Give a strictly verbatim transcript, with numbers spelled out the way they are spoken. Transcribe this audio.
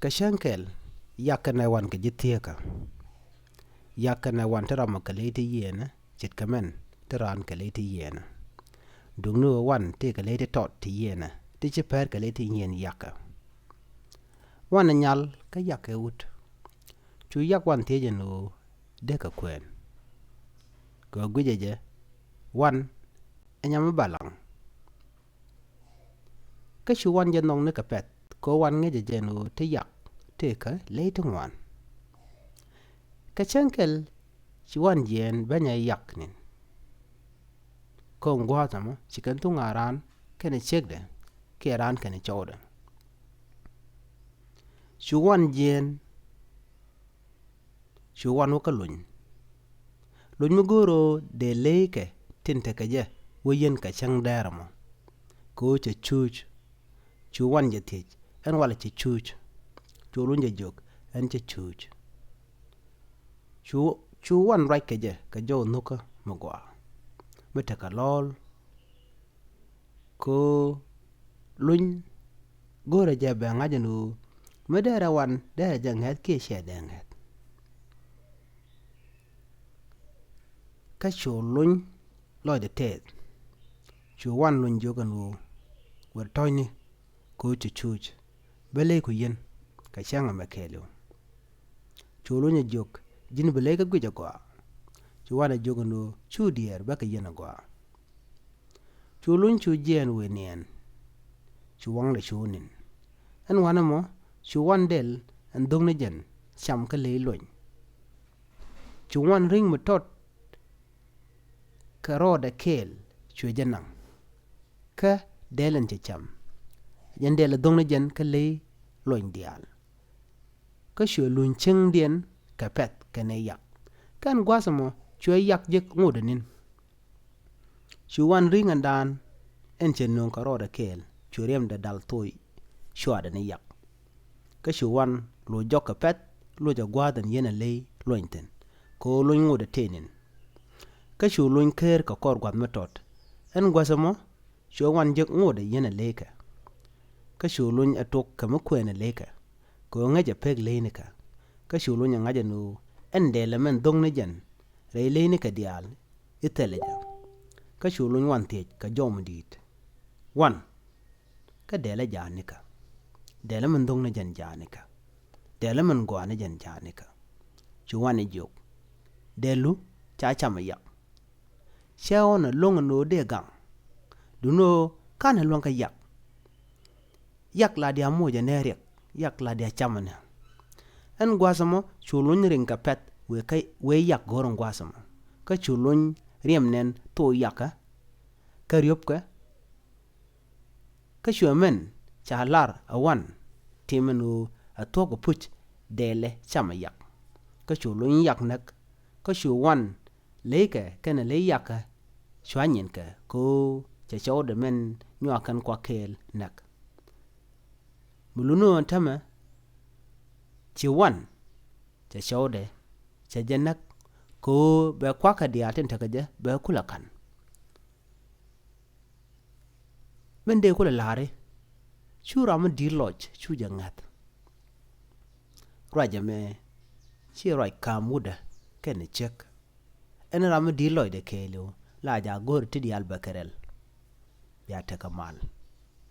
Kɛ cäŋ kɛl, yak kɛnɛ wan kɛ ji̱ thieekä. Yak kɛnɛ wan ti ramɔ kɛ ley ti yieenä, ce̱tkɛ mɛn ti raan kɛ ley ti yieenä. Duŋni ɣöö wan tëëkɛ ley ti tɔt ti yieenä, ti ci pɛr kɛ ley ti yieen yakä. Wan ɛ nyal kä yak kɛ wut. Cu yak wan thiec ɛn ɣöö dee kɛ kuɛɛn. Kɛ ɣöö guicɛ jɛ, wan ɛ nyam mi balaŋ. Kä cu wan jɛ nhɔkni kɛ pɛ̈th, kɛ ɣöö wan ŋäcɛ jɛ ɛn ɣöö ti yak tëëkä ley ti ŋuan. Kɛ cäŋ kɛl, ci wan jiɛɛn bänyɛ yak ni̱n. Kɔŋ gua̱a̱th ɛmɔ ci kɛn thuŋ a raan kɛnɛ ciekdɛ kiɛ raan kɛnɛ cɔwdɛ. Cu wan jiɛɛn, cu wan wä kä luny. Luny mi go̱o̱r ɣöö dee leykɛ tin tekɛ jɛ wä yɛn kɛ cäŋ dɛɛr ɛmɔ. Kɛ ɣöö cɛ cuuc. Cu wan jɛ thiec, ɛn walɛ cɛ cuuc. Cu luny jɛ jiök, ɛn cɛ cuuc. Cu, cu wan ruac kɛ jɛ kɛ jɔw nho̱kä mi gɔaa, mi tekɛ lɔ̱ɔ̱l. Kɛ ɣöö luny go̱o̱rɛ jɛ bɛ ŋa̱c ɛn ɣöö mi dɛrɛ wan dɛrɛ jɛ ŋɛ̈th kiɛ ciɛ dee ŋɛ̈th. Kä cu luny lɔcdɛ tɛɛth. Cu wan luny jiök ɛn ɣöö wër tɔ̱cni kɛ ɣöö cu cuuc, bä ley ku yɛn kɛ cäŋ ɛmɛ kɛɛliw. Cu luny ɛ jiök, ji̱n bi ley kä guic agɔaa. Cu wan ɛ jiök ɛn ɣöö cu diɛɛr bä kɛ yɛn agɔaa. Cu luny cu jiɛɛn wëë niɛɛn. Cu waŋdɛ cu ni̱n. Ɛn wanɛ mɔ cu wan dɛl ɛn dho̱ŋni jɛn cam kä ley luny. Cu wan ri̱ŋ mi tɔt kɛ rɔɔdɛ kɛɛl cuɛ jɛ naŋ. Kä dɛl ɛn cɛ cam. Jɛn dɛl ɛ dho̱ŋni jɛn kä ley luny diaal. Kä cuɛ luny cieŋdiɛn kɛ pɛ̈th kɛnɛ yak. Kɛn gua̱a̱th ɛmɔ cuɛ yak jek ŋotdɛ ni̱n. Cu wan ri̱ŋ ɛn daan ɛn cɛ nööŋ kɛ rɔɔdɛ kɛɛl, cu riɛmdɛ dal thoi cuaadɛ ni yak. Kä cu wan loc jɔk kɛ pɛ̈th, loc ɛ gua̱a̱th ɛn yɛn ɛ ley luɔny thi̱n, kɛ ɣöö luɔny ŋotdɛ tëë ni̱n. Kä cu luɔny ker kɛ kɔr gua̱th mi tɔt. Ɛn gua̱th ɛmɔ, cuɛ wan jek ŋotdɛ yɛn ɛ leykɛ. Kä cu luɔny ɛ tok kɛ mi kuɛɛn ɛ leykɛ, kɛ ɣöö ŋäc ɛ pek leynikɛ. Kä cu luɔny ɛ ŋa̱c ɛn ɣöö ɛn dɛl ɛmɛn dho̱ŋni jɛn rɛy leynikɛ diaal i̱ thilɛ jɛ. Kä cu luɔny wan thiec kɛ jɔw mi di̱i̱t. Wan, kä dɛl ɛ ja̱a̱nikä. Dɛl ɛmɛn dho̱ŋni jɛn ja̱a̱nikä. Dɛl ɛmɛn gɔaani jɛn ja̱a̱nikä. Cu wan ɛ jiök, dɛlu ca cam ɛ yak. Cɛ ɣɔn ɛ lo̱ŋ ɛn ɣöö dee gaŋ. Duŋni ɣöö ka̱n ɛ luäŋ kä yak. Yak la dia moc ɛ nɛ riɛk, yak la dia cam ɛ nɛ. Ɛn gua̱a̱th ɛmɔ cu luɔny riŋ kɛ pɛ̈th wëë kä, wëë yak go̱o̱r ɛn gua̱a̱th ɛmɔ. Kä cu luɔny riɛm nɛn thok yakä, kä riöpkɛ. Kä cuɛ mɛn ca lar ɛ wan tim ɛn ɣöö ɛ thuɔ̱k ɛ puc dɛlɛ cam ɛ yak. Kä cu luɔny yak näk. Kä cu wan leykɛ kɛnɛ ley yakä cua nyinkɛ kɛ ɣöö cɛ cɔwdɛ mɛn nyuak kɛn kuak kɛɛl näk. Mi luni ɣän tämɛ ci wan cɛ cɔwdɛ cɛ jɛ näk kɛ ɣöö bɛ kuakä diaal tin tekɛ jɛ bɛ kulɛ ka̱n. Min dee kulɛ la̱ri cu ram mi di̱t lɔc cu jɛ ŋäth. Ruac ɛmɛ ci ruac ka̱m wutdä kɛnɛ ciek. Ɛn ram mi di̱t lɔcdɛ kɛɛliw la jaak go̱o̱ri ti diaal bɛ kɛ rɛl. Bia tekɛ mal.